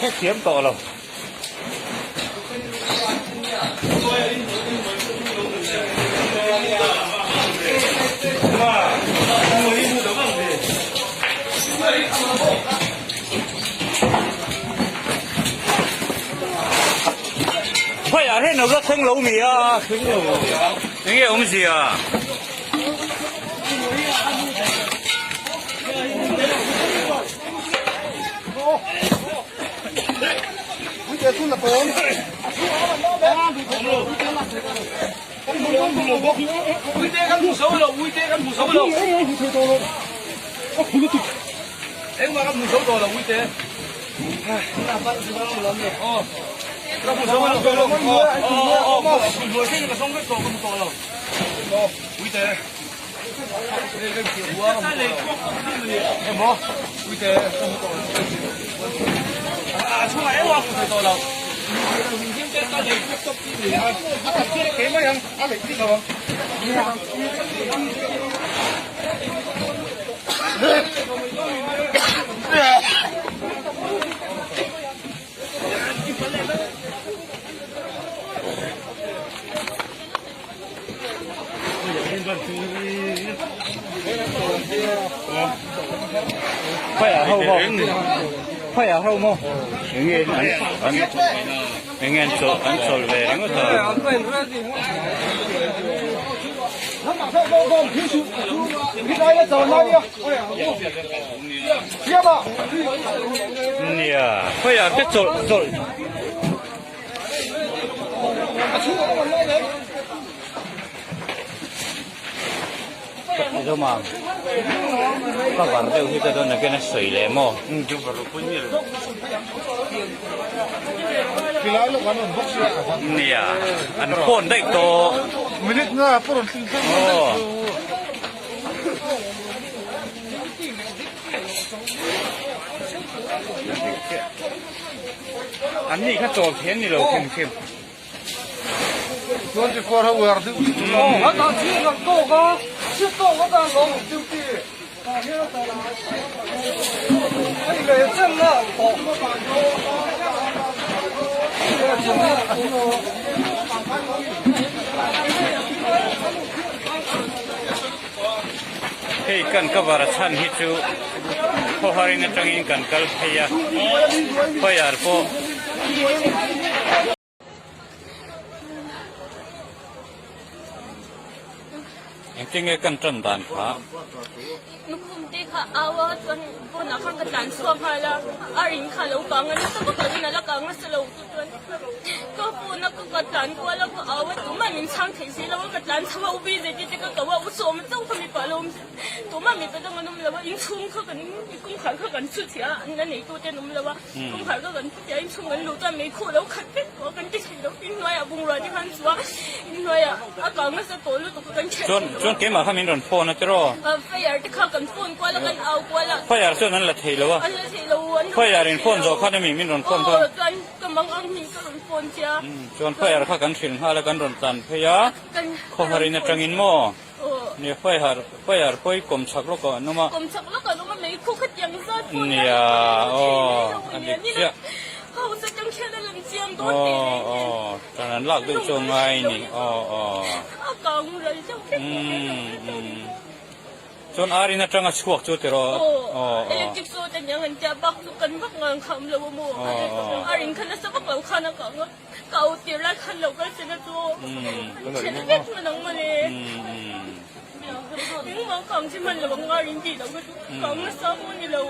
hrethiam tawh lo. Khawiah hian lo la thleng lo mi a? Enge awmzia? Khawiah ho maw? Khawiah ho maw? Enge an an enge an chawl an chawl ve ringawt a. Nia khawiah te chawlh chawlh. Zoma ka var deuh hi ka dawn again a sawi leh maw? Nia an phone daih tawh. Aw. An nih kha chawl thei an ni lo hrim hrim. Hei kan cover a chhan hi chu khawharin atangin kan kal phei a, fire pawh. Engtin nge kan tan dan kha? Lukhum te kha au a chuan pawnah khan ka tlan chhuak nghal a, a rin kha a lo kang a nasa vak lovin a la kang nasa lo chu chuan ka phone a ka tlan kual a ka au a tumah min chhang thei si lo a ka tlan chho a u BJT te ka ko a u sawm a chauh kha mipa lo awm tumah mipa dang an awm lo a inchhung kha kan kawngkhar kha kan chhut chhiah a an neitu te an awm lo a. Kawngkhar ka kan put a, inchhung kan luh chuan meikhu a lo khat vek tawh a, kan ti thei lo. Inhnuaiah bungrua te khan chu a, inhnuaiah a kang nasa tawh lutuk a kan chhiat Chuan, thei lo a. chuan keimah kha min rawn phone a tiraw? Fire te kha kan phone kual a, kan au kual a. Fire chuan an la thei lo a. An la thei lo, an rawn Fire in thei phone lo. zawh khan ami min rawn phone kha? Aw, chuan ka mang ang hming ka rawn phone che a. Chuan fire kha kan hrilh nghal a, kan rawn tlan phei a, Kan khawhar in atangin maw? Nia fire fire pawi kawm chak lawk ah an awm a. Kawm chak lawk ah an awm a meikhu kha tiang zat pawh nia aw a dik chiah. House atang khian a lang chiang dawn teh reng nen. Aw aw tan an lak deuh chu a ngai a ni aw aw. A kang ral deuh vek tawh. Chuan ar in atanga chhuak chu tiraw? Aw, electric saw te aniang an tia bak chu kan vak ngang kha awm lo a maw? Ar in kha nasa vak lo khan a kang a. Ka au tir lai khan lo kal se na chu then vek hman ang mawle. Engmah kang chi hman lo ang ar in tih loh kha chu kang nasa pawh ni lo.